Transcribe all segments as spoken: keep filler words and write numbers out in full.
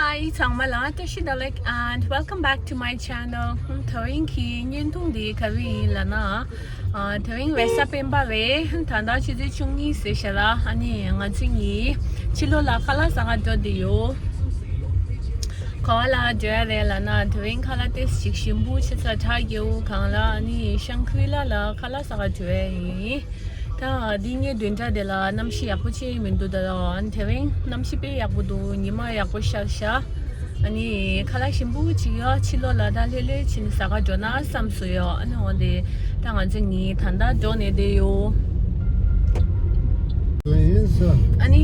Hi ཚང་མ་ལ་བཀྲ་ཤིས་བདེ་ལེགས། And welcome back to my channel. ཧུམ། དེ་རིང་གི་བརྙན་ཐུང་འདི་ག་རེ་ཡིན་ལབ་ན། ཨ། དེ་རིང་རེས་གཟའ་སྤེན་པ་རེད། ད་ལྟ་ཆུ་ཚོད་བཅུ་གཉིས་ཟེར་ཤག་ལ། ཨ་ནི་ང་ཚོ་གཉིས་ཕྱི་ལོགས་ལ་ཁ་ལག་ཟ་ག་འགྲོ་བསྡད་ཡོད། ག་པར་ལ་འགྲོ་ཡ་རེད་ལབ་ན། དེ་རིང་ཁ་ལག་ཏོག་ཙམ་ཞིམ་པོ་ཆུ་ཚོད་དྲག་རྒྱལ་པོ་སྒང་ལ། ཨ་ནི་ཤང་ཀྲི་ལ་ལ་ཁ་ལག་ཟ་ག་འགྲོ་ཡ་ཡིན། ད་འདི་ངའི་བདུན་ཕྲག་འདི་ལ་གནམ་གཤིས་ཡག་པོ་ཅིག་མི་འདུག་ད་ཨ་ནི་དེ་རིང་གནམ་གཤིས་དཔེ་ཡག་པོ་འདུག་ཉི་མ་ཡག་པོ་ཤར་ཤག་ཨ་ནི་ཁ་ལག་ཞིམ་པོ་ཅིག་ཡོད། ཕྱི་ལོགས་ལ་ད་ལྷོད་ལྷོད་བྱས་ནས་ཟ་ག་འགྲོ་ན་བསམ་སོང་ཡོད། ཨ་ནི་འོ་དེ་ད་ང་ཚོ་གཉིས་ད་ལྟ་འགྲོ་ནས་བསྡད་ཡོད། ཨ་ནི་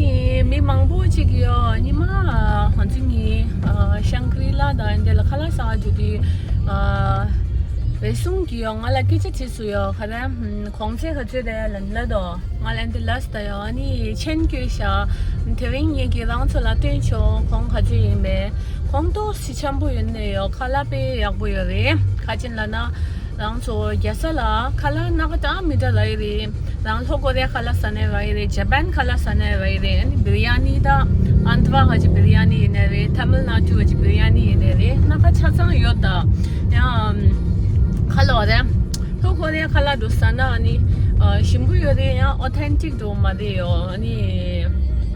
མི་མང་པོ་ཅིག་ཡོད། ཉི་མ་ང་ཚོ་གཉིས་ཨ་ཤང་ཀྲི་ལ་དང་འདི་ལ་ཁ་ལག་ཟ་ག་འགྲོ་དུས། ཨ། རེ་ཟུང་གིས་ཡང་ང་ལ་སྐད་ཆ་དྲིས་སོང་ཡོད། ག་རེ། གོང་ཚད་ག་ཚོད་རེད་ལབ་ལབ་དོ། ང་ལ་འདི་ལབ་སོང་ད་ཡོད། ཨ་ནི་མཆན་བཀོད་ཤག་དེ་རིང་ངས་ཀྱིས་རང་ཚོ་ལ་སྟོན་ཆོག་གོང་ག་ཚོད་ཡིན་མིན། གོང་ཏོག་ཙམ་འཆམ་པོ་ཡོད་ནས་ཡོད། ཁ་ལག་དཔེ་ཡག་པོ་ཡོད་རེད། ག་ཅི་ལབ་ན། རང་ཚོ་རྒྱལ་ས་ལ་ཁ་ལག་སྣ་ཁ་གྲངས་མི་འདྲ་རག་གི་རེད། རང་ལྷོ་ཀོ་རི་ཡ་ཁ་ལག་ཟ་ནས་རག་གི་རེད། ཇ་པན་ཁ་ལག་ཟ་ནས་རག་གི་རེད། ཨ་ནི་བི་རི་ཡ་ནི་ད་ཨན་དྷྲ་ག་ཅིག་བི་རི་ཡ་ནི་ཡིན་ནའི་རེད། ཐ་མིལ་ནཱ་ཌུ་ག་ཅིག་བི་རི་ཡ་ནི་ཡིན་ནའི་རེད། སྣ་ཁ་ཆ་ཚང་ཡོད་ད། ཡང་ཁ་ལོ་རེད། ལྷོ་ཀོ་རི་ཡ་ཁ་ལག་འདྲ་ཟ་ན་ཨ་ནི་ཨ་ཞིམ་པོ་ཡོད་རེད། ཡང་ཨོ་ཐེན་ཊིག་འདྲ་མ་རེད་ཡོད། ཨ་ནི་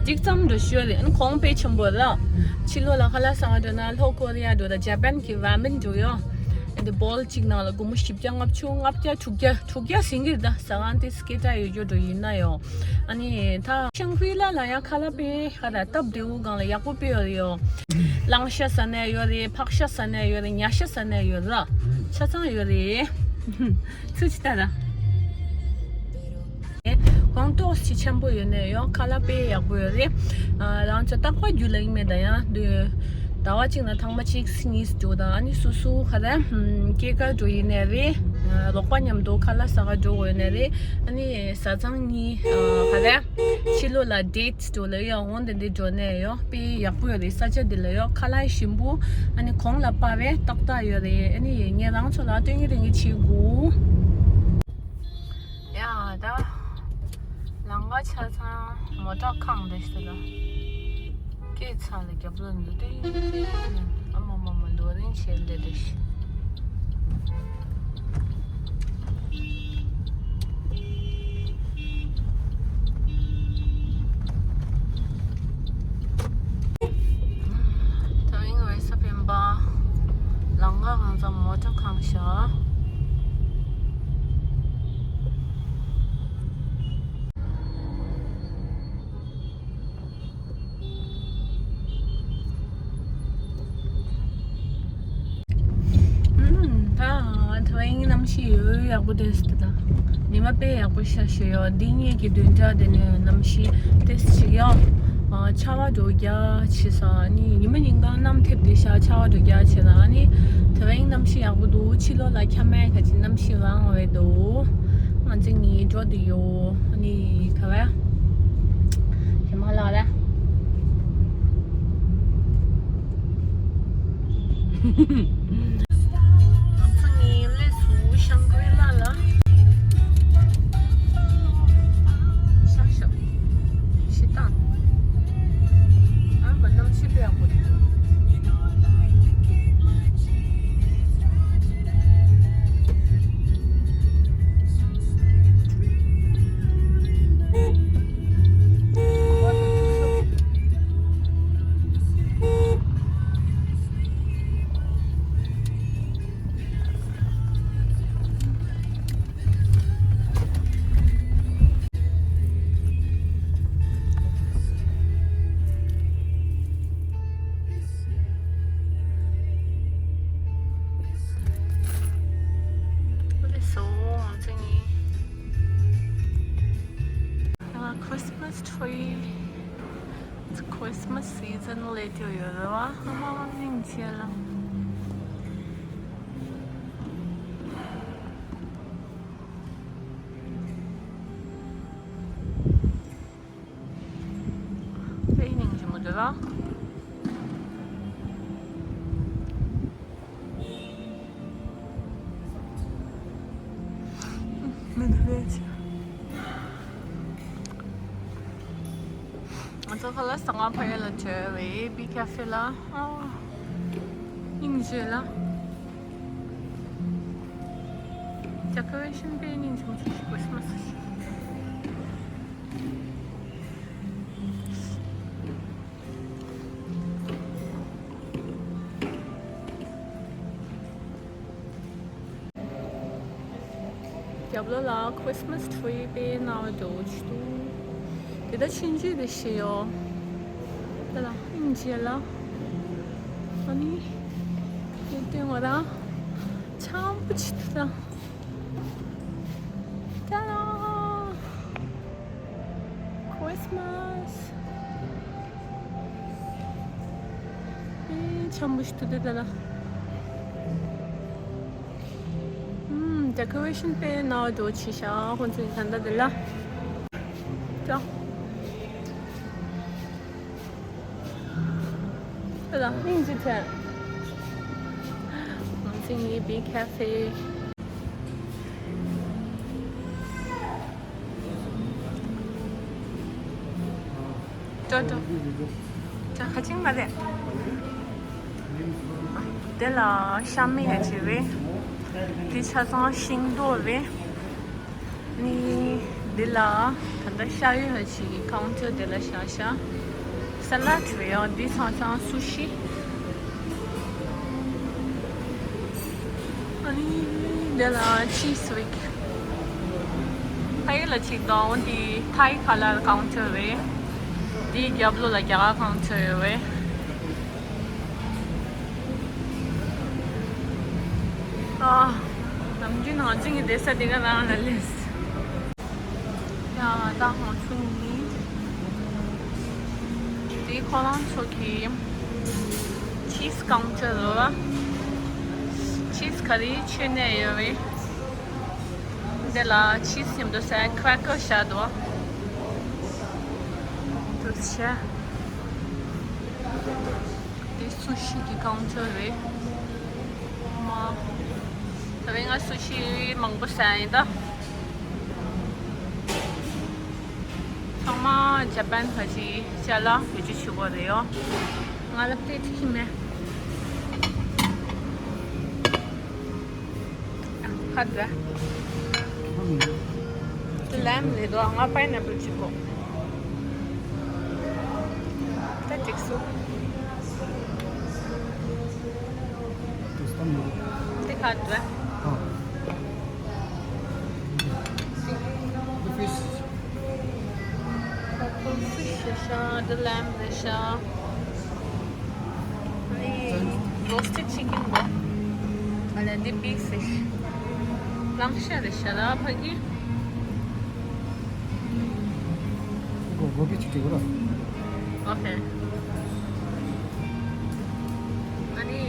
འགྲིག་ཙམ་འདྲ་ཞིག་ཡོད་རེད། ཨ་ནི་གོང་དཔེ་ཆེན་པོ་རེད། ཕྱི་ལོགས་ལ་ཁ་ལག་ཟ་ག་འགྲོ་ན་ལྷོ་ཀོ་རི་ཡ་འདྲ་དང་ཇ་པན་གྱི་ར་མེན་འདྲ་ཡོད། ཨ་ནི་བོལ་གཅིག་ནང་ལ་སྒོར་མོ་བཞི་བརྒྱ་ལྔ་བཅུ་ལྔ་བརྒྱ་དྲུག་བརྒྱ་དྲུག་བརྒྱ་ཟིན་གྱི་རེད་ད། ཟ་ཁང་དེ་སྐད་གྲགས་ཡོད་རྒྱུ་འདྲ་ཡིན་ན་ཡང་། ཨ་ནི་ད་ཤང་ཀྲི་ལ་ལ་ཡང་ཁ་ལག་དཔེ་ཧ་ར་སྟབས་བདེ་བོ་སྒང་ལ་ཡག་པོ་དཔེ་ཡོད་རེད་ཡོ། ལང་ཤ་ཟ་ནས་ཡོད་རེད། ཕག་ཤ་ཟ་ནས་ཡོད་རེད། ཉ་ཤ་ཟ་ནས་ཡོད་ར། ཆ་ཚང་ཡོད་རེད། ཚུ་ཅི་ལྟ་ར། གོང་ཏོག་ཙམ་འཆམ་པོ་ཡོད་ནས་ཡོ། ཁ་ལག་དཔེ་ཡག་པོ་ཡོད་རེད། ཨ། རང་ཚོ་རྟག་པར་རྒྱུ་ལ་ཡིན་མེད་ད་ཡང་དུས། ཟླ་བ་གཅིག་ནང་ཐེངས་མ་གཅིག་གཉིས་འགྲོ་དང་། ཨ་ནི་སོ་སོ་ག་རེ། སྐྱེས་སྐར་འགྲོ་ཡིན་ནའི་རེད། རོགས་པ་མཉམ་དུ་ཁ་ལག་ཟ་ག་འགྲོ་དགོས་ཡིན་ནའི་རེད། ཨ་ནི་བཟའ་ཚང་གཉིས་ག་རེ། ཕྱི་ལོགས་ལ་ཌེ་ཊི་འགྲོ་ལ་ཡོ། འོང་དེ་འདི་འགྲོ་ནས་ཡོ། དཔེ་ཡག་པོ་ཡོད་རེད། ས་ཆ་འདི་ལ་ཡོ། ཁ་ལག་ཞིམ་པོ། ཨ་ནི་གོང་ལ་དཔའ་བའི་ཏག་ཏག་ཡོད་རེད། ཨ་ནི་ངས་རང་ཚོ་ལ་སྟོན་གི་རེད། ངས་བྱེད་དགོས། ཡ་ད། ལམ་ཁ་ཆ་ཚང་མོ་ཊ་ཁང་རེད་ཤག་ལ། སྐྱེས་ཚར་ལ་རྒྱབ་ལོགས་འདུག་སྟེ། ཨ་མ་མ་མ་རྡོ་རིང་བྱས་འདི་རེད་ཤག་ད་ཡིན་རེས་གཟའ་སྤེན་པ། ལམ་ཁ་གང་ཚང་མོ་ཊ་ཁང་ཤག་ཨུམ། ད་ཐོ་ཡིན་གནམ་གཤིས་ཡོད་ཡག་པོ་དེ་སི་ད། ཉི་མ་དཔེ་ཡག་པོ་ཤར་ཤར་ཡོད། འདི་ངེད་ཀྱི་བདུན་ཕྲག་དེ་ནས་གནམ་གཤིས་དེ་སི་ཅིག་ཡོད། ཨ། ཆར་པ་འདྲ་རྒྱག་བྱས་ས། ཨ་ནི་ཉི་མ་ཉིན་གང་གནམ་ཐེབས་བསྡད་ཤག་ཆར་པ་འདྲ་རྒྱག་བྱས་ས། ཨ་ནི་ཐོ་ཡིན་གནམ་གཤིས་ཡག་པོ་འདུག་ཕྱི་ལོགས་ལ་ཁྱམས་མེད་ག་ཅིག་གནམ་གཤིས་ལངས་བས་འདུག་ང་ཚོ་གཉིས་འགྲོ་བསྡད་ཡོད། ཨ་ནི་ག་བ། ཞེ་མ་ལགས་ར། ང་ཚོ་གཉིས་སླེབས་སོང་ཤང་ཀྲི་ལ་ལ། ཤག་ཤག་ཤི་ཏང་། ཨ་མ་གནམ་གཤིས་དཔེ་ཡག་པོ་འདུག Christmas tree. It's Christmas season. ལས་དེ་ཡོད་རེད་བ། ཨ་མ་མ་སྙིང་རྗེ་ལ། དཔེ་སྙིང་རྗེ་མོ་འདུག་ལ། མི་འདུག་ལས་ཆེ། ང་ཚོ་ ཁ་ལག་ཟ་ག་ཕ་གི་ལ་འབྱོར་བའི་བི་ཁེ་ཧྥེ་ལ། ཨོ། སྙིང་རྗེ་ལ། ཌེ་ཀོ་རེ་ཤན་དཔེ་སྙིང་རྗེ་མོ་ཞིག་ཁྲིས་མ་སི་ཞིག་རྒྱབ་ལོགས་ལ་ཁྲིས་མ་སི་ཊི་རི་དཔེ་ནང་འགྲོ་ཆུ་དུ། དེ་ད་ཆུང་ཆུང་དེ་ཤི་ཡོ། ད་ལ་ཨིན་ཇི་ལ། ཨ་ནི། དེ་དེ་ང་རང་ཆང་བུ་ཆི་དུ་ད། ད་ལ། ཁྲིས་མ་སི། ཨེ། ཆང་བུ་ཆི་དུ་དེ་ད་ལ། ཨུམ། ཌེ་ཀོ་རེ་ཤན་དཔེ་ནང་འགྲོ་ཆི་ཤ་ཁོང་ཚོའི་ད་ད་དེ་ལ། ཅོ། ད་ལ་སྙིང་རྗེ་ཐལ། ང་ཚོའི་བི་ཁེ་ཧྥེ། ཅོ་ཅོ། ཅོ་ཁ་ཅིང་མ་རེད། དེ་ལ་ཤ་མེད་ཡ་ཅི་རེད། དེ་ཆ་ཚང་ཤིང་ཏོག་རེད། ནི། འདི་ལ་ད་ལྟ་ཤ་ཡོད་ཅིག་གི་ཀའུན་ཊར་དེ་ལ་བཞག་ཤག་ས་ལད་རེད་ཡ། འདི་ཚང་ཚང་སུ་ཤི། ཨ་ནི་འདི་ལ་ཆིས་ཝིག་ཕ་གི་ལ་ཅིག་དང་འདི་ཐའི་ཁ་ལར་ཀའུན་ཊར་རེད། འདི་རྒྱབ་ལོགས་ལ་རྒྱ་གར་ཀའུན་ཊར་ཡོད་རེད། ཨ། ནམ་རྒྱུན་ང་ཚོ་གི་བསྡད་ས་དེ་ག་རང་ལ་སླེབས། ཡ། ད་ང་ཚོ་ནི་དེ་ཁོ་རང་ཚོ་གི་ཆིས་ཀའུན་ཊར་རེད་བ། ཆིས་ག་རེ་མཆོད་ནས་ཡོད་རེད། འདི་ལ་ཆིས་མཉམ་དུ་ཟས་ཀྲེ་ཀར་བཞག་འདུག་འདུག་བྱས། འདི་སུ་ཤི་གི་ཀའུན་ཊར་རེད། མ། ད་རིང་ང་སུ་ཤི་མང་པོ་ཟས་ཡིན་ད། ཚང་མ་ཇ་པན་ཁ་ཅིག་ཅ་ལག་བེད་སྤྱོད་བྱེད་དགོས་རེད་ཡོ། ང་ལ་པླེ་ཊི་ཁྱི་མེད། ཁ་དུ། དེ་ལེམ་རེད་དོ། ང་པའི་ནེ་པལ་གཅིག་དགོས། ད་འགྲིག་སོང་། དེ་ཁ་དུ། ཨ། དེ་ཕིཤ། ཁོ་ཕིཤ་རེད་ཤག་འདི་ལེམ་རེད་ཤག་ཨ་ནི་རོ་སི་ཊེཌ་ཅི་ཀན་པོ། ཨ་ལ་འདི་བིཕ་ཕིཤ། ལང་ཤ་རེད་ཤག་ལ་ཕ་གི། ཨོ་ཁེ། ཨ་ནི་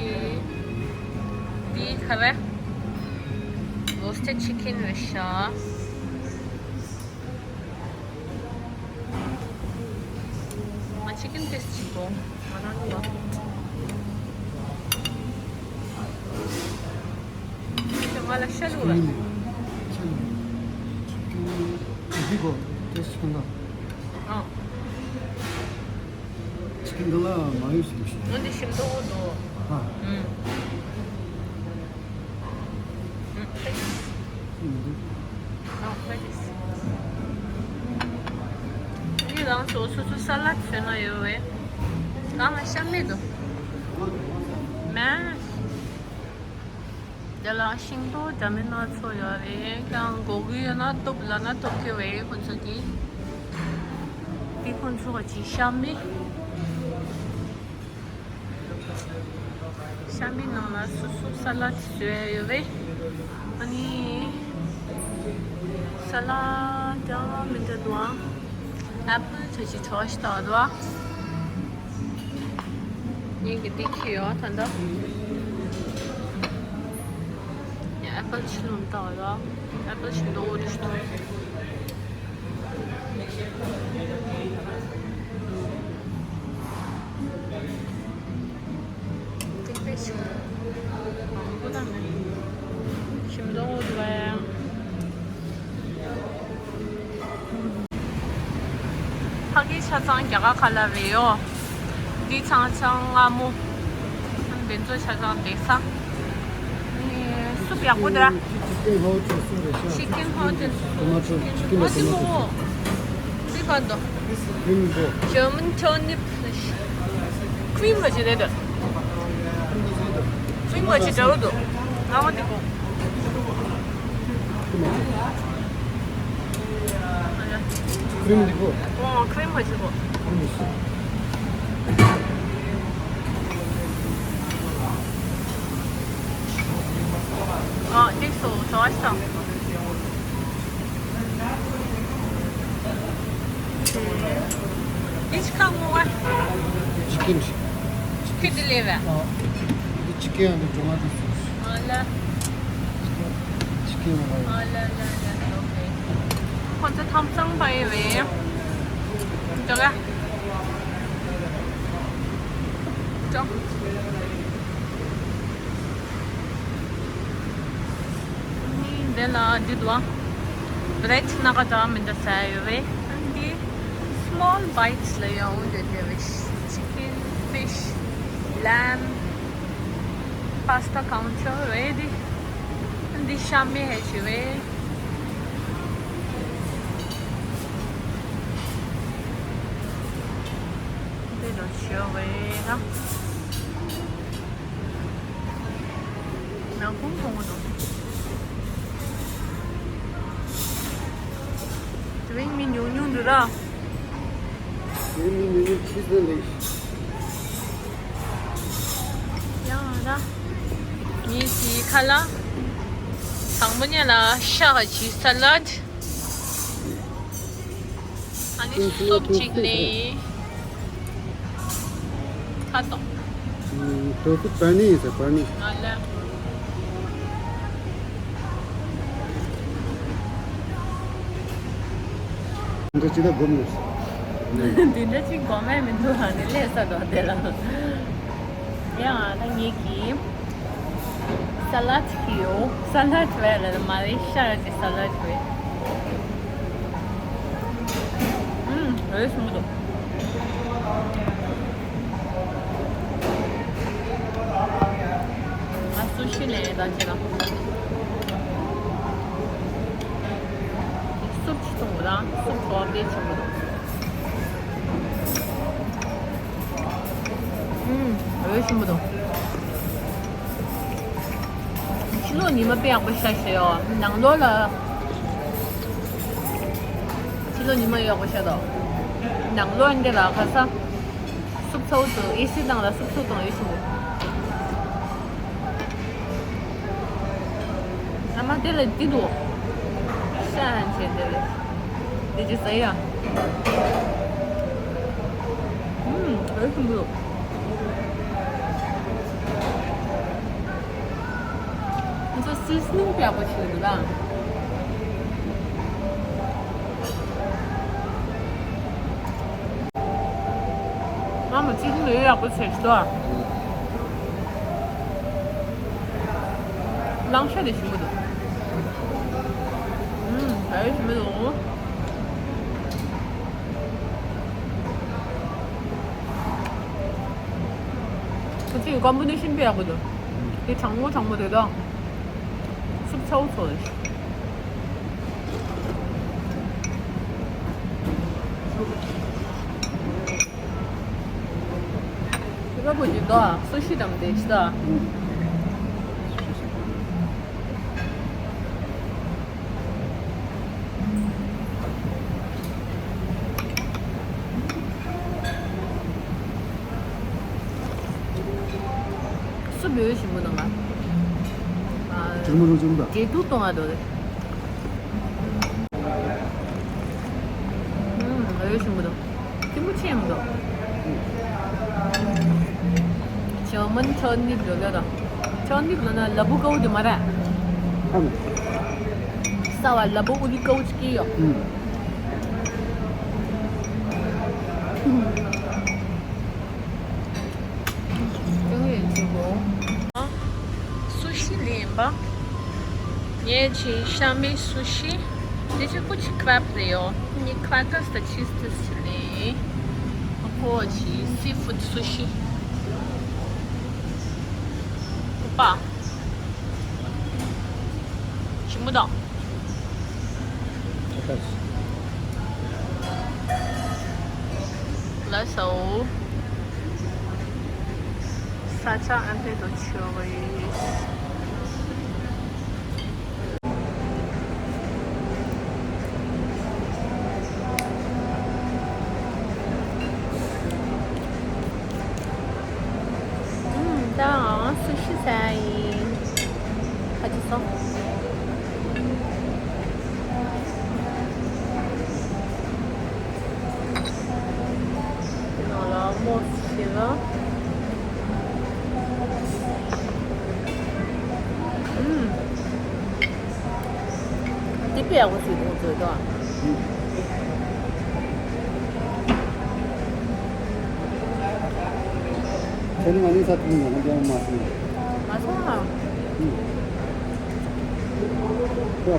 འདི་ག་རེ། རོ་སི་ཊེཌ་ཅི་ཀན་རེད་ཤག་ང་ཅི་ཀན་ཊེ་སི་ཊི་བྱེད་དགོས། ང་རང་ལ། ང་ལ་ཤ་ལུག་ལ། ཤ་ལུག་ཅི་ཀན་ཊེ་སི་ཊི་བྱེད་དགོས། ཊེ་སི་ཊི་བྱེད་དགོས། ཨ། ཅི་ཀན་འདི་ལ་མ་ཡོད་ཟེར་ཞིག་འོན་ཏེ་ཞིམ་ཏོག་འདུག་ཨ། ཨུམ། ཨུམ། ཨ། ཨུམ། འདི་རང་སོ་སོ་སོ་ས་ལད་བཟོས་ན་ཡོད་བས། རང་ལ་ཤ་མེད་དོ། མེད། དེ་ལ་ཤིང་ཏོག་འདྲ་མིན་སྣ་ཚོགས་ཡོད་རེད། ཀྱང་དགོས་ཀྱི་ཡོད་ན་སྟོབས་ལ་ན་སྟོབས་ཀྱི་རེད་ཁོ་ཚོ་གི། དེ་ཁོ་ཚོ་ག་ཅིག་ཤ་མེད། ཤ་མེད་ནང་ལ་སོ་སོ་ས་ལད་བཟོས་ཡོད་རེད། ཨ་ནི་ས་ལད་འདྲ་མི་འདྲ་འདུག་ཨ། ཨེ་པལ་ཚོ་ཅིག་གྲོ་ཞིག་བཏགས་འདུག་ཨ། ངས་ཀྱི་འདི་ཁྱེར་ཡོང་ད་ལྟ། ཡ། ཨེ་པལ་ཕྱི་ལོགས་ལྟ་བ་ལ། ཨེ་པལ་ཞིམ་པོ་འདུག་འདི་དཔེ་ཞིམ་པོ་དང་ཞིམ་པོ་འདུག་པ། ཕ་ འདི་ཆ་ཚང་རྒྱ་གར་ཁ་ལག་རེད་ཡོ། འདི་ཆ་ཚང་མངར་མོ། འདི་ཚོ་ཆ་ཚང་བསྡད་ས། ཨེ། སུབ་ཡག་པོ་འདུག་ར། ཅིག་ཅིག་ཧོ་ཅིག་སུ་རེད་ཤག Chicken Hotel. Tomato, chicken ཨ་ཅི་མོ། འདི་ག་འདུག Cream bowl. German turnip. Cream ག་ཅི་རེད་འདུག Cream ག་ཅི་འདྲ་བོ་འདུག་ང་འོ་འདི་གོ Cream འདི་གོ་ཨོ། cream ག་ཅི་གོ Cream is. ཨ། འདི་སོ་ཟ་བ་ཞིག་དང་། འདི་ཅི་ཁ་ངོ་བ། Chicken. Chicken འདི་ལས་བས། ཨ། འདི་chicken ཨ་ནི་tomato sauce. ཨ་ལ། Chicken ཨ་ལ། ཨ་ལ་ལ་ལ། okay. ཁོང་ཚོ་ཐམ་ཚང་པ་ཡིན་བས། འགྲོ་ག་འགྲོ། ནི་འདི་ལ་འདི་འདུག་ཨ། bread སྣ་ཁ་འདྲ་མི་འདྲ་ཟ་ཡོད་རེད། འདི་small bites ལ་ཡང་འདི་འདི་རེད། chicken, fish, lamb, pasta counter རེད་འདི། འདི་ཤ་མེད་ཧེ་ཞུ་རེད། འདི་ལ་ཞུ་རེད་ད། ནག་ཁུང་མཐོང་གི་འདུག་དེ་རིང་མི་ཉུང་ཉུང་འདུག་ར། དེ་རིང་མི་ཉུང་ཉུང་ཕྱིས་ཙམ་ལས། ཡང་ར། ངས་དེའི་ཁ་ལ། དང་པོ་ཉལ་ལ་ཤ་གཅིག་salad། ཨ་ནི་སོབ་ཅིག་ལེན། ཁ་ཏོག་ཨུམ། tofu paneer ཡིན་ཟེར། paneer། ང་ལ། འདི་ཅི་ད་སྒོམ་ཡོད། འདི་འདྲ་ཅིག་སྒོམ་ཡ་མི་འདུག་ཨ་ནི་ལས་ས་འགྲོ་དེ་ལ། ཡ། ད་ངེད་ཀྱིས་salad གི་ཡོ། salad བས་ལ་མ་རེད། ཤ་ར་ཅིག་salad བས། ཨུམ། འོད་སྲུང་འདུག་ང་sushi ལེན་ད་ཅི་ལ། སུབ་ཅིག་འཐུང་དང་། སུབ་གྲོགས་དེ་ཆེན་པོ་འདུག་ཨུམ། འོད་ཆེན་པོ་འདུག་ཕྱི་ལོགས་ཉི་མ་དཔེ་ཡག་པོ་ཤར་ཤག་ཡོ། ནང་ལོགས་ལ། ཕྱི་ལོགས་ཉི་མ་ཡག་པོ་ཤར་འདུག་ནང་ལོགས་འདི་ལ་ཁ་ས། སུབ་ཚ་བོ་འདུག་ཨེ་སི་ནང་ལ་སུབ་ཚ་བོ་དང་ཨེ་སི་འདུག་ཨ་མ་དེ་ལ་འདི་འདུག་ཤ་ཧན་ཆེ་དེ་ལ། དེ་ཅི་ཟ་ཡ། ཨུམ། འོད་སྲུང་འདུག་ང་ཚོ་seasoning དཔེ་ཡག་པོ་བྱས་འདུག་ད། ང་མ་seasoning ཡག་པོ་བྱས་ཤག་ད། ལང་ཤ་དེ་ཞིམ་པོ་འདུག་ཨུམ། ད་ཡོད་ཞིམ་པོ་འདུག་ཁོ་ཚོའི་combination དཔེ་ཡག་པོ་འདུག་དེ་གྲང་མོ་གྲང་མོ་དེ་དང་། སུབ་ཚ་བོ་ཚོ་རེད། དེ་ལ་བོད་ཀྱི་དོ་སུ་ཤི་དང་དེ་ཤི་ད། སུ་བོད་ཞིམ་པོ་དང་ང་། ཨ། ཇུར་མོ་རུ་ཇུར་མོ་དང་། འབྲས་ཐུག་གཏོང་བ་དོ་རེད། ཨུམ། འོད་ཞིམ་པོ་དང་། ཐིམ་པོ་ཆེ་མི་འདུག German turnip འགྲོ་གི་ར། turnip ལ་ན་ལ་ཕུག་ཀའུ་དེ་མ་ར། ཨམ། ས་བ་ལ་ཕུག་ཨུ་ལི་ཀའུ་ཅིག་གི་ཡོ། ཨུམ། ཀྲུང་ཡོན་ཆེན་པོ། སུ་ཤི་ལེན་པ། ངས་ཅིག་ཤ་མེད་སུ་ཤི། དེ་ཅིག་ཀུ་ཅིག་crab རེད་ཡོ། ངས་crackers དང་cheese དེ་ཅིག་ལེན། ཁོ་ཆི་སི་ཕུད་སུ་ཤི། ཀུ་པ། ཞིམ་པོ་དང་། ལགས་སོ། ས་ཆ་ཨ་འདྲ་དུ་ཆོ་བ་ཡིན། ད་སུ་ཤི་ཟ་ཡིན། ཁ་ཅིག་སོང་། ནང་ལ་མོ་ཟེར་ལ། ཨུམ། དེ་དཔེ་ཡག་པོ་ཞིག་འདུག་ཚོད་དོ། ཁྱེད་ནི་ང་ནི་ས་ཐུང་ཡང་ཡང་མ་སོང་། མ་སོང་ཨ། ཨུམ། ཁོ་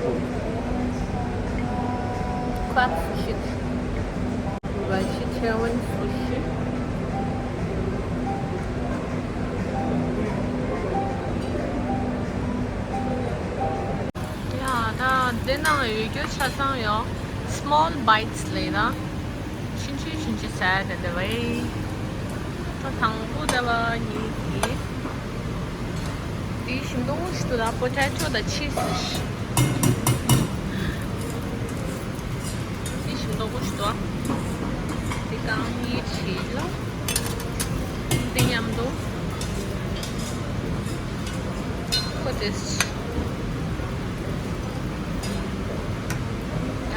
ཁོ། ཁ་ཤིག Vegetarian sushi. ཡ་ད་འདི་ནང་ཡོད་རྒྱུ་ཆ་ཚང་ཡོད། Small bites ལས་ན། ཆུང་ཆུང་ཆུང་ཆུང་ཟ་ཡ་དེ་འདྲ་བས། ད་དང་པོ་ད་བ་ཉིད་ཀྱི། འདི་ཞིམ་མདོག་ཞིག་འདུག་ལ་potato དང་cheese ཞིག་འདི་ཞིམ་མདོག་པོ་ཞིག་འདུག་འདི་རྐང་གཉིས་བྱས་ལ། འདི་མཉམ་དུ། ཁོ་དེ། ཡ།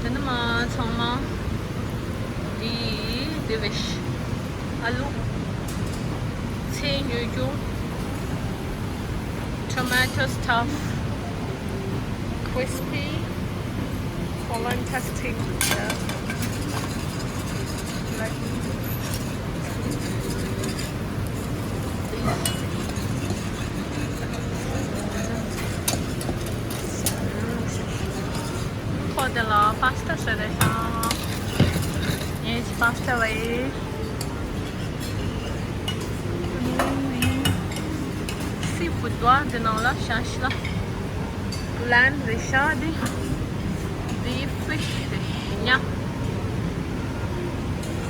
དེ་ནི་མ་ཚང་མ། འདི་འདི་བས། ཨ་ལུ། ཚལ་ཉོ་རྒྱུ། Tomato stuff. Crispy. Colon testing. ཁོ་དེ་ལ་pasta ཟེར་རེད་ཤག་ངས་pasta བ་ཡིན། སི་ཕུད་དོ་འདི་ནང་ལ་ཤ་ཤ་ལ། lamb རེད་ཤག་འདི། འདི་fish རེད་ཤག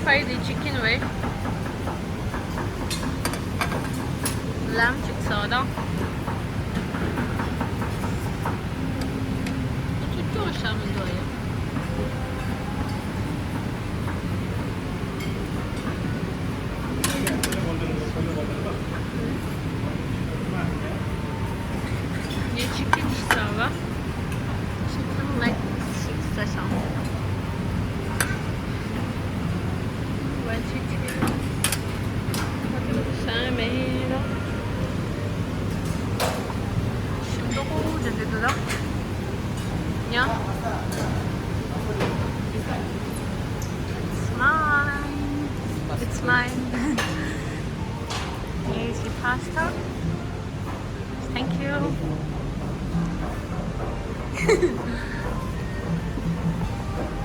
fried chicken བས། lamb ཅིག་ཟ་བ་དང་། ཁོ་ཚོ་སྐྱོ་ཤ་མི་འདུག་ཡ། ངས་chicken ཟ་བ། Chicken leg ཞིག་ཟ་ཤག Veggie ཟ་མེད་ལ། ཞིམ་མདོག་པོ་འདྲ་འདྲ་འདུག་ད། ཡ། It's mine. It's mine. Here's your pasta. Thank you.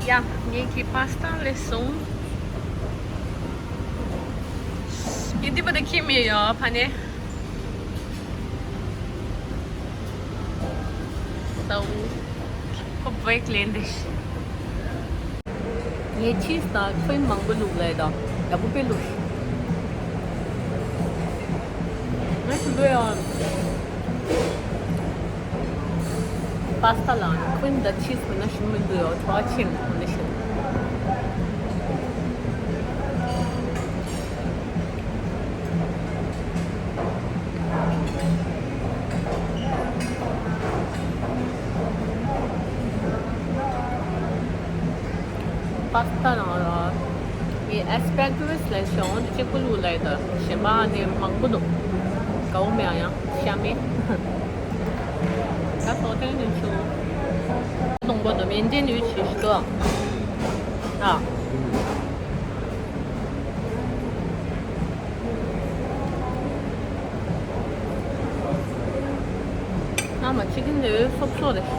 ཡ། ངེད་ཀྱི་pasta ལས་སོང་། ཡིན་དུས་པ་ད་ཁྱིམ་མི་ཡོད་ཕ་ནས། སའུ། ཁོ་break ལེན་དེ། ངས་cheese དང་cream མང་པོ་བླུགས་ལེ་དང་། ཡག་པོ་དཔེ་བླུགས། ང་ཞིམ་པོ་ཡོད། pasta ལ་cream དང་cheese མེད་ན་ཞིམ་མི་འདུག་ཡོད། བྲོ་བ་ཆེ་མི་འདུག་ནི་ཞིམ། pasta ནང་ལ་ངས་asparagus ལ་ཞོན་གཅིག་པུ་བླུགས་ལ་ཡོད། གཞན་པ་ནི་མང་པོ་འདུག་དགའ་བོ་མེད་ཡང་ཤ་མེད། ད་སོ་ཐེངས་ནས་ཆུ། སྡོང་པོ་དང་མེ་འདྲེན་ཡོད་ཆེ་ཞིག་ཏུ། ཨ། ཨ་མ་chicken དེ་སོབ་སོབ་རེད།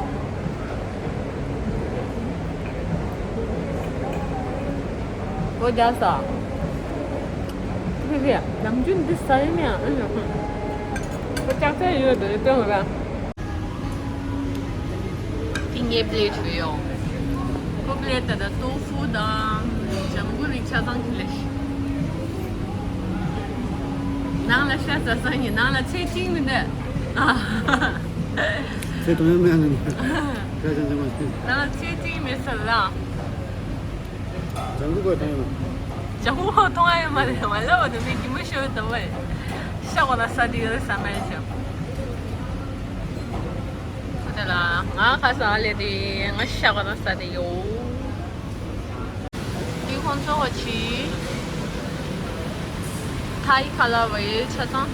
ཨོ་རྒྱ་ས། ཕི་ཕི། ནམ་རྒྱུན་འདི་ས་ཡིན་ཡང་ཨ་ཡོ། ཁོ་ལྕགས་ཚ་ཡོད་དོ་ཡོད་དོ་ང་། དེ་ངའི་པླེ་ཊི་རེད་ཡོ། ཁོ་པླེ་ཊི་ད་ལྟ་ཏོ་ཧྥུ་དང་ལྗང་གུ་རིགས་ཆ་ཚང་གི་ལས། ནང་ལ་ཤ་ཟ་ས་ཡིན། ནང་ལ་ཚེ་གཅིག་མི་འདུག་ཚེ་གཏོང་ཡ་མེད་ཨ་ནི། ཤ་ཟ་ས་མ་ཟིན། ནང་ལ་ཚེ་གཅིག་མེད་ས་ལ། ལྗང་གུ་གོས་དང་ཡོད། ལྗང་གུ་གོས་མཐོང་ཡ་ཡོད་མ་རེད། མ་ལབ་པ་དེ་མི་གི་མི་ཤོད་དམ་བས། ཤ་གོ་ན་ས་དེ་ཡོད་ས་མེད་ཅིང་། དེ་ལ་ང་ཁ་ས་ལས་དེ་ང་ཤ་གོ་ན་ས་དེ་ཡོད། དེ་ཁོང་ཚོ་ག་ཅི། ཐའི་ཁ་ལ་བའི་ཆ་ཚང་།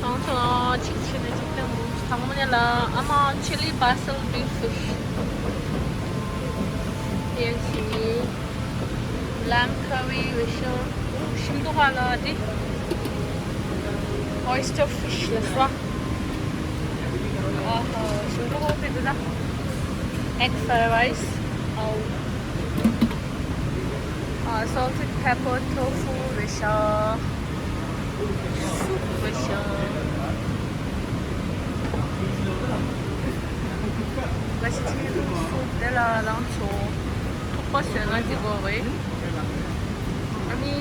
ཁོང་ཚོ་གཅིག་བྱས་ནས་གཅིག་བསྟན་འདུག་དང་པོ་ནས་ལ་ཨ་མ་ཆི་ལི་བྷ་སིལ་བྷིབ་ཕིཤ། དེ་ཡང་ཆི་ལི། ལམ་ཁ་བི་བེ་ཤོ། ཞིམ་མདོག་ཁ་ལ་དེ། ཨོ་ཡི་སི་ཊར་ཕིཤ་ལ་སོ། ཨ་ཧ། ཞིམ་མདོག་ཁ་དེ་དེ་ད། Egg fried rice. ཨའོ། ཨ། salted pepper tofu རེད་ཤག་སུབ་རེད་ཤག vegetable soup དེ་ལ་རང་ཚོ་ཐུག་པ་བཟོས་ན་འགྲིག་གོ་རེད། ཨ་ནི་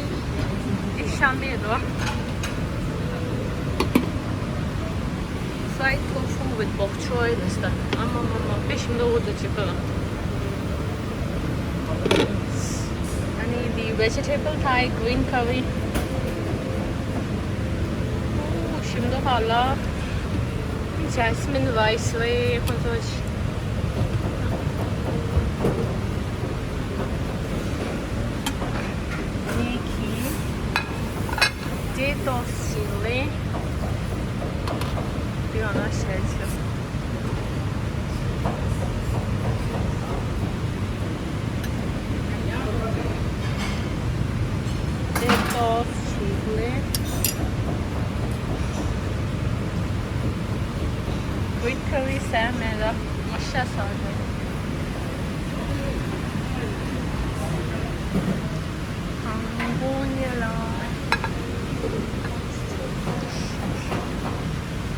འདི་ཤ་མེད་རོ། Fried tofu with bok choy རེད་ཤག་ཨ་མ་མ་མ། དཔེ་ཞིམ་པོ་འདུག་ཅིག་གི། ཨ་ནི་འདི་vegetable Thai green curry. ཨོ། ཞིམ་མདོག་ཁ་ལ། Jasmine rice རེད་ཁོ་ཚོ། ངེད་ཀྱིས་potatoes ཞིག་ལེན། འདི་ཡང་ན་ཤེལ་ཞིག potatoes ཞིག་ལེན། Green curry ཟ་མེད་ལ་ང་ཤ་ཟ་འདོད། དང་པོ་ནས་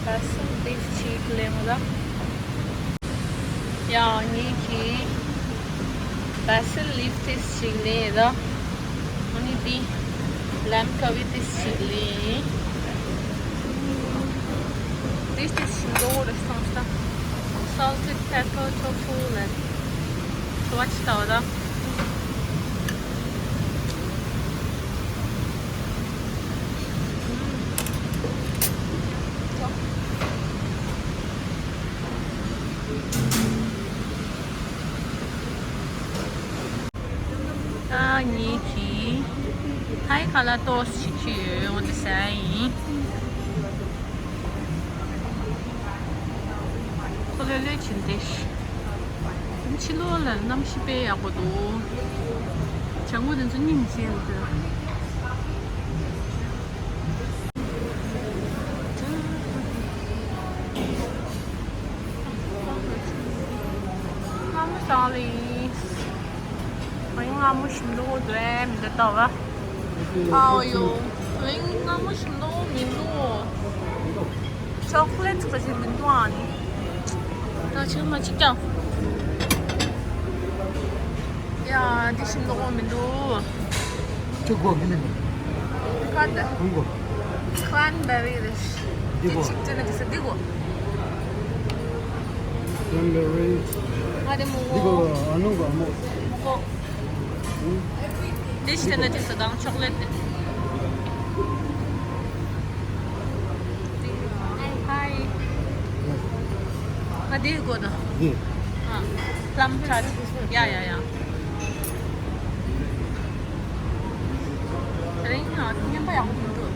ལ་basil leaf ཅིག་ལེན་ལ། ཡང་ངེད་ཀྱིས་basil leaf དེ་ཞིག་ལེན་ར། ཨ་ནི་འདི་lamb curry དེ་ཞིག་ལེན། འདི་དེ་ཞིག་ལོ་རེ་སོང་ས། Salted pepper tofu ལ་ཚོ་བ་ཅི་ལྟ་བ་ད། ད་ངེད་ཀྱིས་ཐའི་ཁ་ལ་ཏོས་བྱེད་ཀྱི་ཡོད། འོ་འདི་ཟ་ཡིན། ཁོ་ལོས་ལོས་བྱིན་ཏེ། ཕྱི་ལོགས་ལ་གནམ་གཤིས་དཔེ་ཡག་པོ་འདུག་ལྗང་གུ་དེ་ཚོ་སྙིང་རྗེ་འདུག་སྔ་མོ་སང་ལ་ཡིན། ང་ཡང་སྔ་མོ་ཞིམ་མདོག་འདུག་ཨེ་མི་འདུག་ལྟ་བ། ཨའོ་ཡོ། ང་ཡང་སྔ་མོ་ཞིམ་མདོག་མི་འདུག་ཅོག་ལེ་ཊི་ག་ཞིག་མི་འདུག་ཨ་ནི། ད་ཆེན་མ་གཅིག་ཀྱང་། ཡ། འདི་ཞིམ་མདོག་མི་འདུག་ཅི་གོ་གི་ནི། ཁ་འདི། ཧུང་གོ། cranberry རེད། འདི་གོ། འདི་ཅིག་ཅི་ནི་འདི་ས་འདི་གོ། cranberry། ང་དེ་མོ་འདི་གོ། གོ། ཨ་ནུ་གོ་མོ། གོ། འདི་ཞིག་ན་དེ་ས་དང་ཅོག་ལེ་ཊི། ཧའི། ང་དེ་དགོས་ན། འདི། ཨ། plum tart ཡ་ཡ་ཡ། དེ་རིང་ཡང་སྙན་པ་ཡག་པོ་མི་འདུག་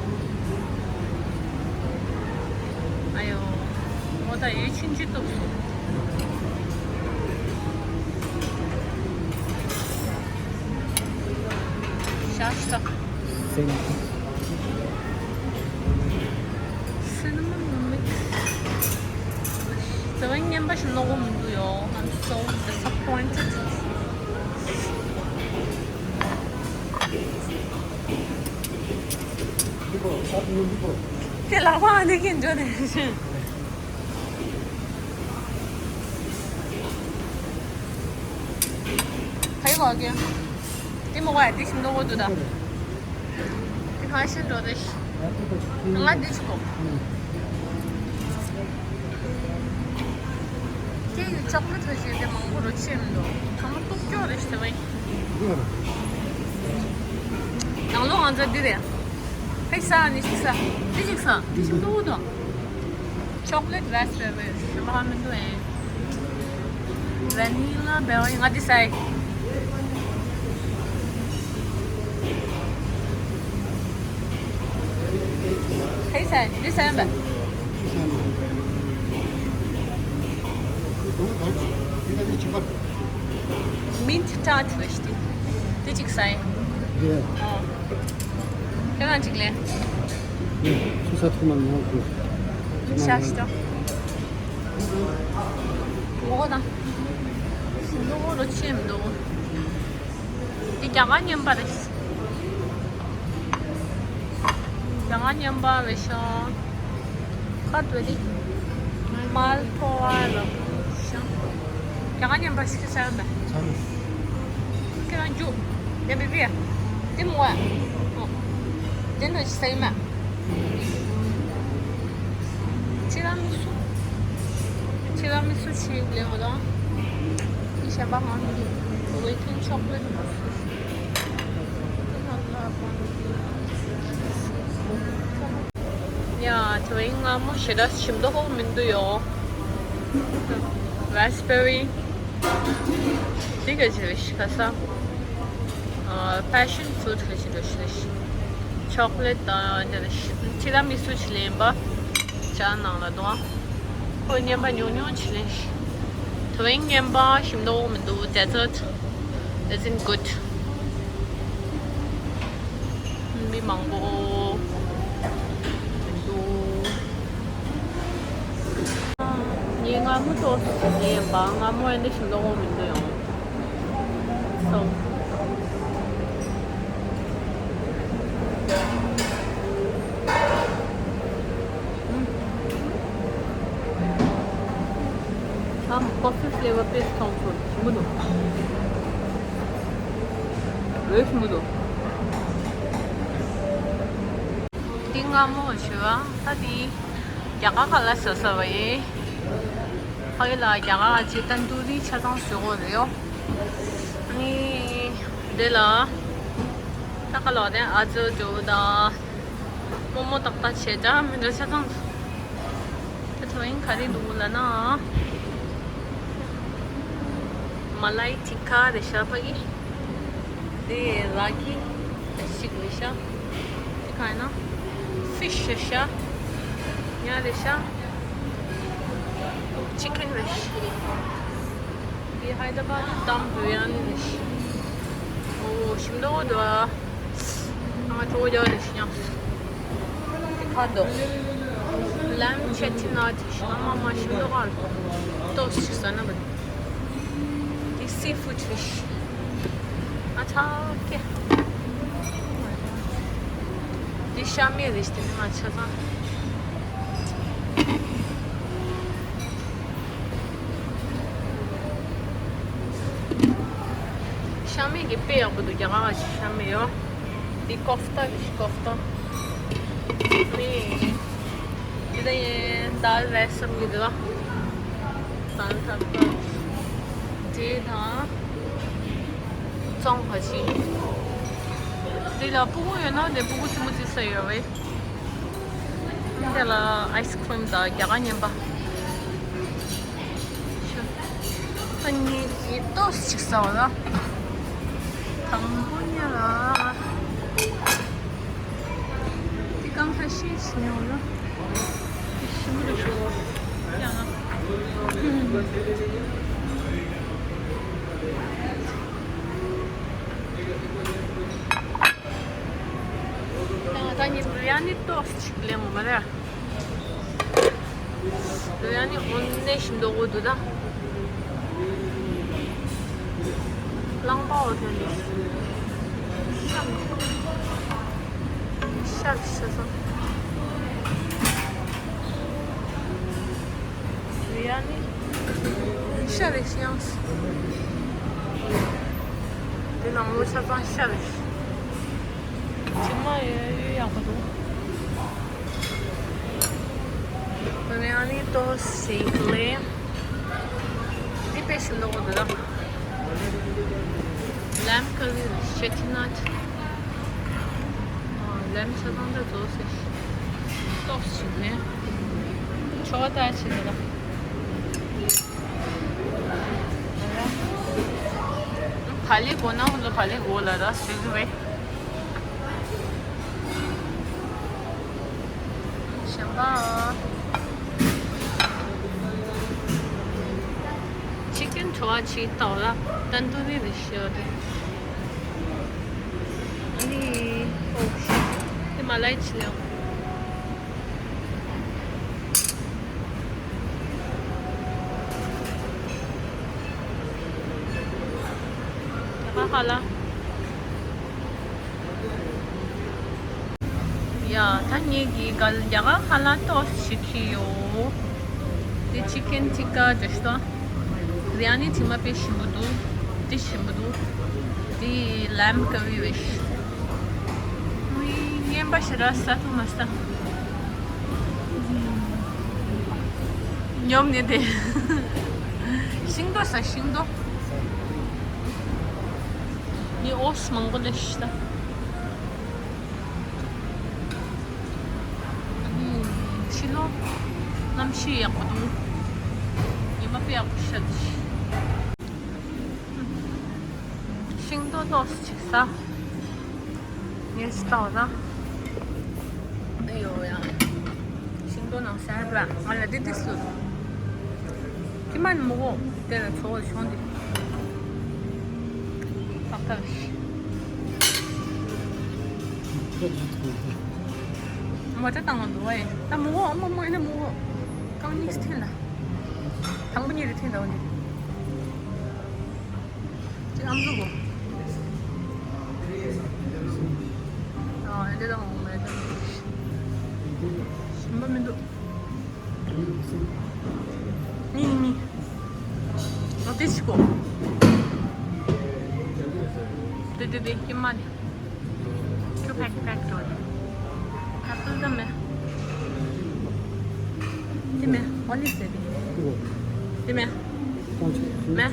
ཨ་ཡོ། ངོ་ད་ཡོད་ཕྱིན་ཅི་ཐུབ་སོང་། ཤ་སྟག cinnamon mix. དེ་བས་སྙན་པ་ཞིག་ནོར་གོ་མི་འདུག་ཡོ། I'm so disappointed. དེ་ལག་པ་འདི་གིན་འཇོ་ནས། ཁ་ཡི་གོ་གི། དེ་མོ་བ་དེ་ཤིན་ཏུ་འོ་དུ་ད། དེ་ཁ་ཤིན་འགྲོ་དེ་ཤི། ང་འདི་ཆུ་གོ། དེ་ཡི་ཅོག་ལེ་ཐོ་ཞིག་དེ་མང་པོ་རོ་ཆེ་མི་འདུག་ཚང་མ་སྟུག་ཅོག་རེ་ཞིག་དེ་བ་ཡིན། ནང་ལོ་ང་ཚོ་འདི་རེད། ཧེ་ས་ནི་ཤི་ས། འདི་ཅིག་ས། འདི་ཤིན་ཏུ་འོ་དུ། Chocolate raspberry ཞིམ་པ་མི་འདུག་ཨེ། Vanilla berry ང་འདི་ཟ་ཡི། ཧེ་ཟ་ཡི་འདི་ཟ་ཡི་མེད། Mint tart རེད་ཤི། འདི་གཅིག་ཟ་ཡི། ཨོ། ཁྱེད་རང་གཅིག་ལེན། ཤ་ཤ་ཐུག་མ་མྱོང་གི། ཤ་ཤ། ངོ་ན། ལོ་ལོ་ཆེ་མི་འདུག་འདི་རྒྱ་གར་བརྙན་པ་རེད། རྒྱ་གར་བརྙན་པ་རེད་ཤག་ཁ་དོད་དེ། མལ་ཕོ་བ་ལ་ཤང་། རྒྱ་གར་བརྙན་པ་ཞིག་ཟ་ཡོང་ད། ཁྱེད་རང་རྒྱུག་དེ་བི་བི། དེ་མོ་བ། དེ་འདྲ་ཞིག་ཟ་ཡི་མ། ཐི་ར་མི་སུ། ཐི་ར་མི་སུ་ཞིག་ལེན་འོ་ད། འདི་གཞན་པ་མང་གི། Waiting chocolate ཡ། དེ་བས་སྔ་མོ་ཞེ་དྲག་ཞིམ་མདོག་ཁོག་མི་འདུག་ཡོ། Raspberry འདི་ག་ཅི་རེད་ཤི་ཁ་ས། ཨ། Passion fruit ག་ཅི་རེད་ཤི་རེད་ཤི། Chocolate དང་འདི་རེད་ཤི། ཐི་ར་མི་སུ་ཅིག་ལེན་པ། ཇ་ནང་ལ་འདུག་ཁོས་བརྙན་པ་ཉུང་ཉུང་ཅིག་ལེན་ཤི། དེ་བས་བརྙན་པ་ཞིམ་མདོག་ཁོག་མི་འདུག Dessert isn't good. མི་མང་པོ་འདུག་ངས་སྔ་མོ་ཏོག་ཙམ་ལེན་པ། སྔ་མོ་ཨེ་འདྲ་ཞིམ་མདོག་ཁོག་མི་འདུག་ཡོང་། So། ཨམ། Coffee flavor paste མཐོང་ཚོར་ཞིམ་པོ་འདུག་འོད་ཞིམ་པོ་འདུག་འདི་སྔ་མོ་ཞུ་བ་ད་འདི་རྒྱ་གར་ཁ་ལ་ཟ་ཟ་བ་ཡིན། ཕ་གི་ལ་རྒྱ་གར་ཅི་ཏན་ཏུ་རི་ཆ་ཚང་ཟོས་གོ་རེད་ཡོ། ནི་འདི་ལ་ད་ག་ལོ་དེ་ཨ་ཙོ་ཇོ་དང་མོ་མོ་ཏག་ཏག་བྱས་ད་མི་འདྲ་ཆ་ཚང་། ད་ཐོ་ཡིན་ག་རེ་འདུག་ལ་ན། མ་ལའི་ཐི་ཁ་རེ་ཤ་ཕ་གི། དེ་ར་གི་ཞིག་རེ་ཤ། དེ་ག་ཡིན་ན། ཕིཤ་རེ་ཤ། ཉ་རེ་ཤ། ཅི་ཁན་རེ་ཤ། དེ་ཧའི་ད་བྷ་དི་དམ་བྷི་རི་ཡ་ནི་རེ་ཤ། ཨོ་ཞིམ་མདོག་འདུག་ཨ། ང་གྲོ་རྒྱག་རེ་ཤ་ཉམས། དེ་ཁ་འདུག་ལམ་ཆེ་ཐི་ན་དེ་ཤ་མ་མ་ཞིམ་མདོག་ཨ། ཏོག་ཙམ་ཟ་ན་བ། This seafood fish. ཨ་ཚ་ཀེ། འདི་ཤ་མེད་རེད་དེ་ནི་ང་ཆ་ཚང་། ཤ་མེད་ཀྱི་དཔེ་ཡག་པོ་འདུག་རྒྱ་གར་ཞིག་ཤ་མེད་ཡོད། འདི་ཀོ་ཕྟ་གི་ཀོ་ཕྟ། ནི། འདི་ལ་ཡན་དཱལ་ར་སམ་གི་འདུག་དཱལ་ཐ་ཀ་དེ་དང་བཙོང་བ་ཅིག་འདི་ལ་སྤུ་གུ་ཡོད་ན་དེ་སྤུ་གུ་ཙི་མོ་ཙི་ས་ཡོད་བས། འདི་ལ་ཨའི་སི་ཁི་རིམ་དང་རྒྱ་གར་བརྙན་པ། ཨ་ནི་ཡི་ཏོག་ཅིག་ཟ་བ་ལ། དང་པོ་ཉ་ལ། འདི་གང་ཁ་ཤས་ཤིག་ཉོ་ལ། འདི་ཞིམ་པོ་རེད་ཤོག་ཡང་ན། ད་ངས་བི་རི་ཡ་ནི་ཏོག་ཅིག་ལེན་དགོས་མ་རེད། བི་རི་ཡ་ནི་འོ་ནས་ཞིམ་མདོག་པོ་འདུག་ད། རླངས་པ་འོ་དེ་ནི། ཤ་ཞིག་ཟ་སོང་། རི་ཡ་ནི་ཤ་རེད་ཤི་ཡང་། འདི་ནང་ལོ་ཆ་ཚང་ཤ་རེད། ཇི་མ་ཡོད་ཡོད་ཡག་པོ་འདུག་རི་ཡ་ནི་ཏོག་ཙམ་ལེན། འདི་དཔེ་ཞིམ་འདུག་འདུག་ལམ་ཀ་རི་ཤེ་ཁི་ནཊ། ལམ་ཆ་ཚང་འདྲ་བཟོ་ཟེར། ཏོག་ཙམ་ཞིག་ལེན། ཆོ་ག་ལྟ་བྱེད་འདུག་བ་ལི་གོ་ན་ཁོ་ཚོ་བ་ལི་གོ་ལ་ར་སི་རི་རེད། གཞན་པ། ཅི་ཀན་བྲོ་བ་ཅིག་ལྟ་བ་ལ་ཏན་ཏུ་རི་རི་ཤི་ཡོད་རེད། ཨ་ནི། ཨོ་ཤི། དེ་མ་ལ་ཡི་ཅི་ལེའོ། ད་ག་ཧ་ལ། ཡ། ད་ངེད་ཀྱིས་ག་ལ་རྒྱ་གར་ཁ་ལག་ཏོག་ཙམ་ཞིག་ཁྱེར་ཡོད། དེ་ཅི་ཀན་ཊི་ཀ་འདྲ་ཞིག་དང་། རི་ཡ་ནི་དྲི་མ་དཔེ་ཞིམ་པོ་འདུག་དེ་ཞིམ་པོ་འདུག་དེ་ལམ་ཀ་རི་རེད། རྔན་པ་ཞེ་དྲག་ཟ་ཐུབ་མ་སོང་། ཉོབ་ནས་དེ། ཤིང་ཏོག་ཟ་ཤིང་ཏོག་ངས་ཨོ་ཙི་མང་པོ་ལས་ཤི་ད། ཕྱི་ལོགས་གནམ་གཤིས་ཡག་པོ་འདུག་ཉི་མ་དཔེ་ཡག་པོ་ཤར་འདུག་ཤིང་ཏོག་ཏོག་ཙམ་ཅིག་ཟ། ངས་ཅི་ལྟ་བ་ན། ཨ་ཡོ་ཡ། ཤིང་ཏོག་ནང་ཟ་ཡ་པ་ང་ལ་འདི་འདི་སུ། ཀྱི་མ་ནི་མོ་གོ་དེ་ལ་ཚོ་བ་བྱུང་འདི། ཏག་ཏག་ཤི། མོ་ཏ་བཏང་བ་འདུག་བ་ཡིན་ད་མོ་གོ་ཨ་མ་མོ་ཡིན་ན་མོ་གོ་རྐང་གཉིས་འཐེན་ལ། དང་པོ་གཉིས་རེ་འཐེན་ལ་འོ་འདི། ཅི་ཨམ་ཟུག་གོ་ཨ་འདི་དང་འོ་མེད་ད། ཞིམ་པ་མི་འདུག་གཉིས་གཉིས། ཨ་དེ་ཕྱི་གོ་དེ་དེ་དེ་ཀྱི་མ་ནི། ཁྱོད་ཕེག་ཕེག་འགྲོ་ནི། ཁ་ཏུ་ད་མེ། དེ་མེ། ཨོ་ལི་ཟེར་དེ། དེ་མེ། མེ།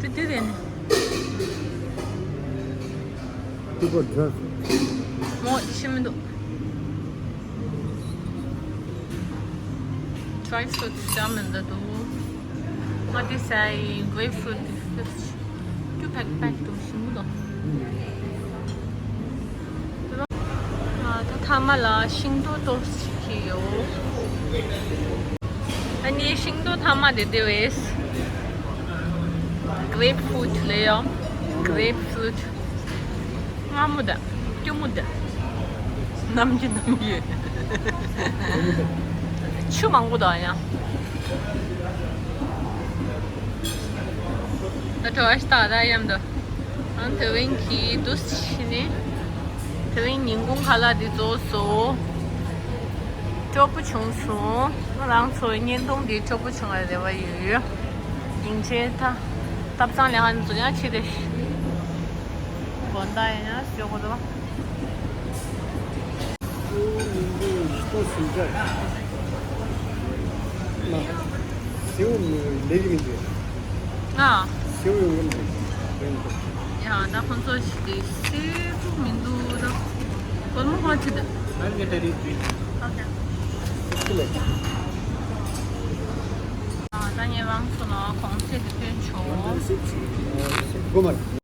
དེ་དེ་རེད་ནི། ཏུ་པོ་ཌ་རའི་ཕུ་རུཊ། མོ་ཤི་མི་འདུག་ཌ་རའི་ཕུ་རུཊ་ཅང་མི་འདུག་ང་དེ་ཟ་ཡི་གྲེབ་ཕུ་རུཊ་དེ། ཏུ་ཕེག་ཕེག་འགྲོ་ཤི་མི་འདུག་ད་ཐ་མ་ལ་ཤིང་ཏོག་ཏོག་ཅིག་ཡོད། ཨ་ནི་ཤིང་ཏོག་ཐ་མ་དེ་དེ་བས། གྲེབ་ཕུ་རུཊ་ལེ་ཡོ། གྲེབ་ཕུ་རུཊ། སྔ་མོ་དང་། སྐྱུར་མོ་དང་། ནམ་རྒྱུན་ནམ་རྒྱུན། ཆུ་མང་པོ་དང་ཡང་། ད་གྲོ་ཨ་ཤི་ཏ་ད་ཡམ་དུ། ཨང་དེ་བན་གྱི་དུས་ཕྱི་ནས། དེ་རིང་ཉིན་གུང་ཁ་ལག་འདི་རྫོགས་སོ། སྐྱོ་པོ་བྱུང་སོང་། ང་རང་ཚོའི་བརྙན་ཐུང་འདི་སྐྱོ་པོ་བྱུང་བའི་རེ་བ་ཡོད། སྙིང་རྗེ་ད། ཐབ་ཚང་ལས་ཀ་འདི་ཚོ་ཡང་ཕྱི་རེད། དགོང་དག་ཡང་ཡང་སྐྱོ་པོ་འདུག་སེའུ་མི་འདུག་ཞིག་ཏོ་སུམ་ཅག་ལ། སེའུ་མི་ལེགས་མི་འདུག་ང་། སེའུ་ཡོང་གི་མི་འདུག་ཡང་ད་ཁོང་ཚོ་ཞིག་དེ་སེའུ་མི་འདུག་ད། སྒོར་མོ་ཁོང་ཆུ་དུ། ཨོ་ཁེ། ད་ངས་རང་ཚོ་ལ་གོང་ཚད་དེ་སྟོན་ཆོག་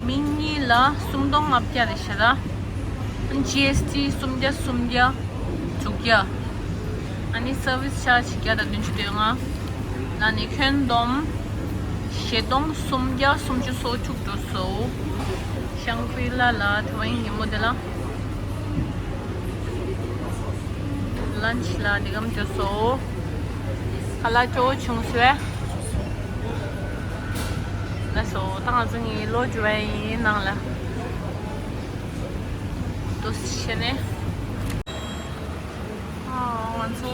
མི་གཉིས་ལ་སུམ་སྟོང་ལྔ་བརྒྱ་རེད་ཤག་ད། ཇི་ཨེས་ཊི་སུམ་བརྒྱ་སུམ་བརྒྱ། དྲུག་བརྒྱ། ཨ་ནི་སར་བིས་ཆར་ཇི་བརྒྱ་དང་བདུན་ཅུ་དོན་ལྔ། ཨ་ནི་ཁྱོན་བསྡོམས་བཞི་སྟོང་སུམ་བརྒྱ་སུམ་ཅུ་སོ་དྲུག་འགྲོ་སོང་། ཤང་གྲི་ལ་ལ་དེ་བ་ཡིན་ཉིན་མོ་དེ་ལ། ལན་ཆི་ལ་འདི་གམ་འགྲོ་སོང་། ཁ་ལག་སྐྱོ་བོ་བྱུང་སོང་། ལགས་སོ། ད་ང་ཚོ་གཉིས་ལོ་རྒྱུས་པ་ཡིན་ནང་ལ། ཏོག་ཙམ་བྱས་ནས། ཨ། ང་ཚོ་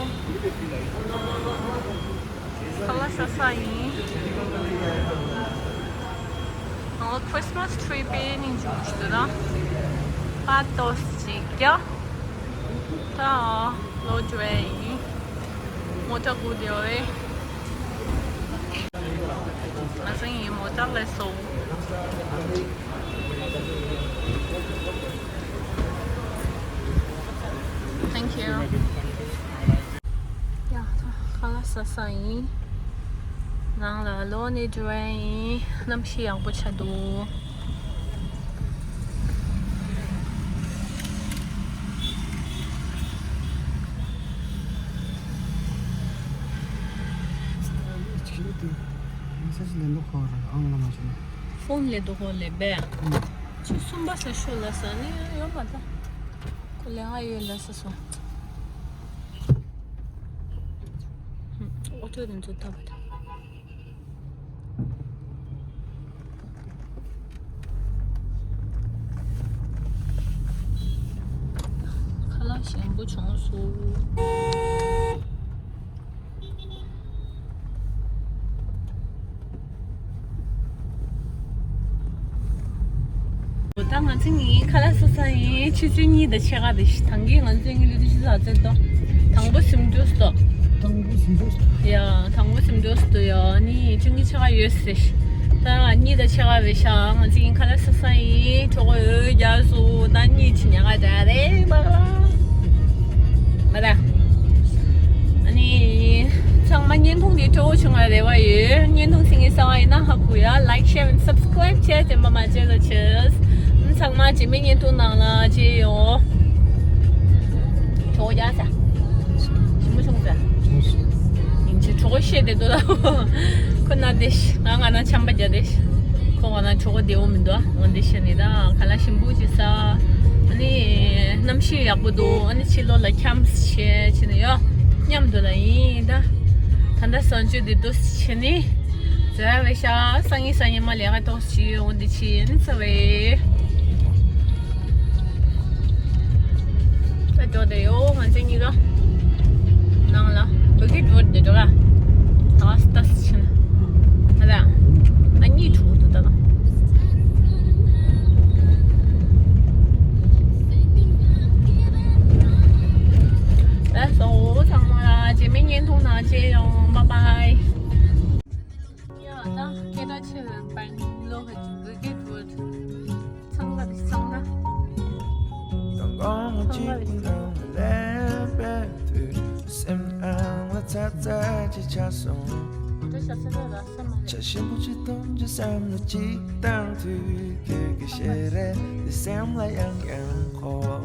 ཁ་ལག་ཟ་ས་ཡིན། ང་ཚོ་Christmas tree དཔེ་སྙིང་རྗེ་པོ་ཞིག་འདུག་ད། ཕར་ཏོག་ཙམ་ཅིག་རྒྱག་ད་ལོག་འགྲོ་ཡ་ཡིན། མོ་ཊ་སྒུག་བསྡད་ཡོད་རེད། ང་ཚོ་ཡིན་མོ་ཊ་སླེབས་སོང་། Thank you. ཡ། ད་ཁ་ལག་ཟ་ས་ཡིན། ནང་ལ་ལོག་ནས་འགྲོ་ཡ་ཡིན། གནམ་གཤིས་ཡག་པོ་ཆགས་འདུག་ཕོན་ལས་དོ་ཧོ་ལས་པས། ཆུ་གསུམ་པ་ས་ཤོད་ལ་ས་ནི་ཡོད་མ་ད། ཁོ་ལས་ང་ཡོད་ལ་ས་སོང་། ཨོ་ཏོ་དེ་ཚོ་ད་བ་ད། ཁ་ལག་ཞིམ་པོ་བྱུང་སོང་། ད་ང་ཚོ་གཉིས་ཁ་ལག་ཟ་ས་ཡིན། ཆུ་ཚོད་གཉིས་དང་ཕྱེད་ཀ་རེད། ད་གིན་ང་ཚོ་གཉིས་ལུས་དུས་ཆུ་ཚོད་ཚོད་དོ། དང་པོ་སིམ་འགྲོ་སྟོ། དང་པོ་སིམ་འགྲོ་སྟོ། ཡ། དང་པོ་སིམ་འགྲོ་སྟོ་ཡ། ནི་ཆུ་གཉིས་ཕྱེད་ཀ་ཡོད་ཟེར། ད་གཉིས་དང་ཕྱེད་ཀ་རེད་ཤག་ང་ཚོ་གཉིས་ཁ་ལག་ཟ་ས་ཡིན། གྲོགས་པོ་ཡོད་རྒྱ་སུ་ད་གཉིས་ཆི་ཉག་ག་འདྲ་རེད་མ་ལ། མ་ད། ཨ་ནི། ཚང་མ་བརྙན་ཐུང་འདི་སྤྲོ་བོ་བྱུང་བ་རེ་བ་ཡོད། བརྙན་ཐུང་སྲིང་གི་གསར་བ་ཡིན་ན་ཧ་གོ་ཡ། Like, share and subscribe བྱས་དེ་མ་མ་བྱས་ལ་ཆེས། ཚང་མ་རྗེས་མའི་བརྙན་ཐུང་ནང་ལ་མཇལ་ཡོང་། གྲོགས་རྒྱག་ས། ཞིམ་པོ་བྱུང་ས། ཡིན་ཆེ་གྲོགས་བཤད་དེ་དོ་ལ། ཁོ་ན་དེ་ང་ང་ན་ཆམ་པ་རྒྱ་དེ། ཁོ་ང་ན་གྲོགས་བདེ་བོ་མི་འདུག་ཨ། འོན་དེ་བཤད་ནི་ད་ཁ་ལག་ཞིམ་པོ་ཅི་ས། ཨ་ནི་གནམ་གཤིས་ཡག་པོ་འདུག་ཨ་ནི་ཕྱི་ལོགས་ལ་ཁྱམས་བྱས་ཕྱིན་ཡོད། མཉམ་དུ་ལ་ཡིན་ད། ད་ལྟ་གསང་སྤྱོད་འདི་འདུག་བྱས་ནི། ཛ་བེ་ཤ་སང་ཉིན་སང་ཉིན་མ་ལས་ཀ་ཏོག་ཅི་འོང་འདི་ཕྱིན་ཚ་བེ། ད་འགྲོ་དེ་ཡོ་ང་ཚོ་གཉིས་ཀ་ནང་ལ་བོད་སྐད་འགྲོ་དེ་འགྲོ་ག་ད་སྟ་སི་ཕྱིན་ད་ད་ཨ་གཉིས་གྲོགས་འདུག་ད་ད། ལགས་སོ་ཚང་མ་ལ་རྗེས་མའི་བརྙན་ཐུང་ནང་མཇལ་ཡོང་། Bye bye. ཡ་ད་སྐད་གྲགས་ཆེ་བའི་པན་ལོ་ཧ་ཅུ་གི་གེ་ཏུ་ཚང་ག་དི་ཚང་ག་ཚང་ག་དི་ཚང་ག། སེམས་ཨང་ལ་ཚ་ཚ་ཅིག་ཆགས་སོང་། འདི་ཤ་ཚ་ཚ་ལ་སེམས་མ་ལས། བྱ་ཞིམ་པོ་ཅིག་གཏོང་རྒྱུ་བསམ་ན་ཅིག་བཏང་དུས་ཁྱོད་ཀྱི་ཞལ་རས་འདི་སེམས་ལ་ཡང་ཡང་འཁོར།